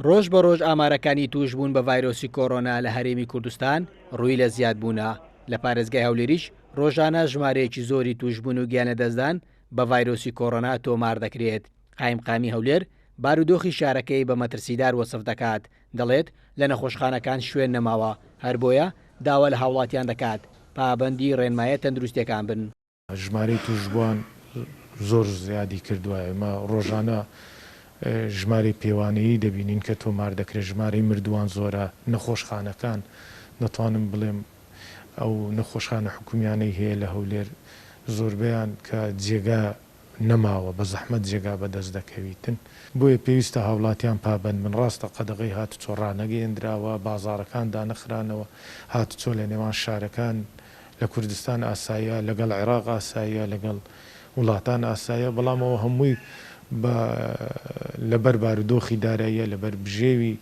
ڕۆژ بە ڕۆژ ئامارەکانی تووشبوون بە ڤایرۆسی کۆرۆنا لە هەرێمی کوردستان ڕووی لە زیادبوونە، لە پارێزگای هەولێریش ڕۆژانە ژمارەیەکی زۆری تووشبوون و گیانلەدەستدان بە ڤایرۆسی کۆرۆنا تۆمار دەکرێت. قایمقامی هەولێر بارودۆخی شارەکەی بە مەترسیدار وەسف دەکات، دەڵێت، لە نەخۆشخانەکان شوێن نەماوە، هەر بۆیە داوا لە هاوڵاتیان دەکات پابەندی ڕێنمایە تەندروستییەکان بن. ژمارەی تووشبووان زۆر زیادی کردووە، ئێمە ڕۆژانە ژمارەی پێوانەیی دەبینین کە تۆمار دەکرێت، ژمارەی مردووان زۆرە، نەخۆشخانەکان دەتوانم بڵێم ئەو نەخۆشخانە حکومیانەی هەیە لە هەولێر زۆربەیان کە جێگا نەماوە، بە زەحمەت جێگا بەدەست دەکەویتن، بۆیە پێویستە هاوڵاتیان پابەند بن، ڕاستە قەدەغەی هاتوچۆ ڕانەگەیەندراوە، بازاڕەکان دانەخرانەوە، هاتوچۆ لە نێوان شارەکان لە کوردستان ئاساییە، لەگەڵ عێراق ئاساییە، لەگەڵ وڵاتان ئاساییە، بەڵام ئەوە هەمووی بە لەبەر بارودۆخی داراییە، لەبەر بژێوی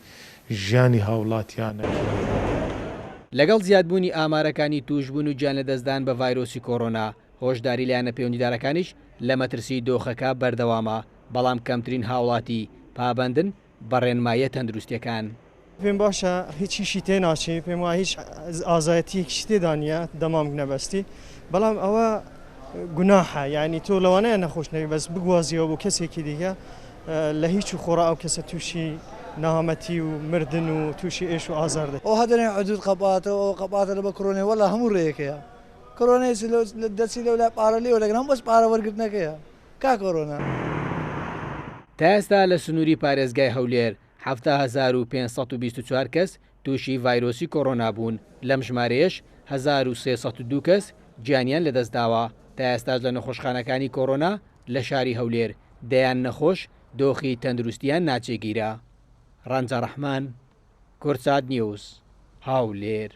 ژیانی هاوڵاتیانە. لەگەڵ زیادبوونی ئامارەکانی تووشبوون و گیانلەدەستدان بە ڤایرۆسی کۆرۆنا، هۆشداری لایەنە پەیوەندیدارەکانیش لە مەترسیی دۆخەکە بەردەوامە، بەڵام کەمترین هاوڵاتی پابەندن بە ڕێنماییە تەندروستییەکان. پێم باشە هیچیشی تێناچی، پێم وایە هیچ ئازایەتیەکیشی تێدا نییە دەمامک نەبەستی، بەڵام ئەوە گوناحە یعنی تۆ لەوانەیە نەخۆش نەبی بەس بگوازیەوە بۆ کەسێکی دیکە لە هیچ و خۆڕا ئەو کەسە تووشی نەهامەتی و مردن و تووشی ئێش و ئازار دەبێت. ئەو هەدەنێ حدود قەپاتە ئەو قەپاتە لە بە کرۆنێ وەڵا هەموو ڕێیەکەیە کۆرۆنێ دەچی لەو لای پارە لێ وەرەگرن هەموو بەس پارە وەرگرتنەکەیە کا کۆرۆنا. تا ئێستا لە سنووری پارێزگای هەولێر 70524 کەس تووشی ڤایرۆسی کۆرۆنا بوون، لەم ژمارەیەش 1302 کەس گیانیان لەدەستداوە، تا ئێستاش لە نەخۆشخانەکانی کۆرۆنا لە شاری هەولێر دەیان نەخۆش دۆخی تەندروستییان ناجێگیرە. ڕەنجە ڕەحمان، کوردسات نیوز، هەولێر.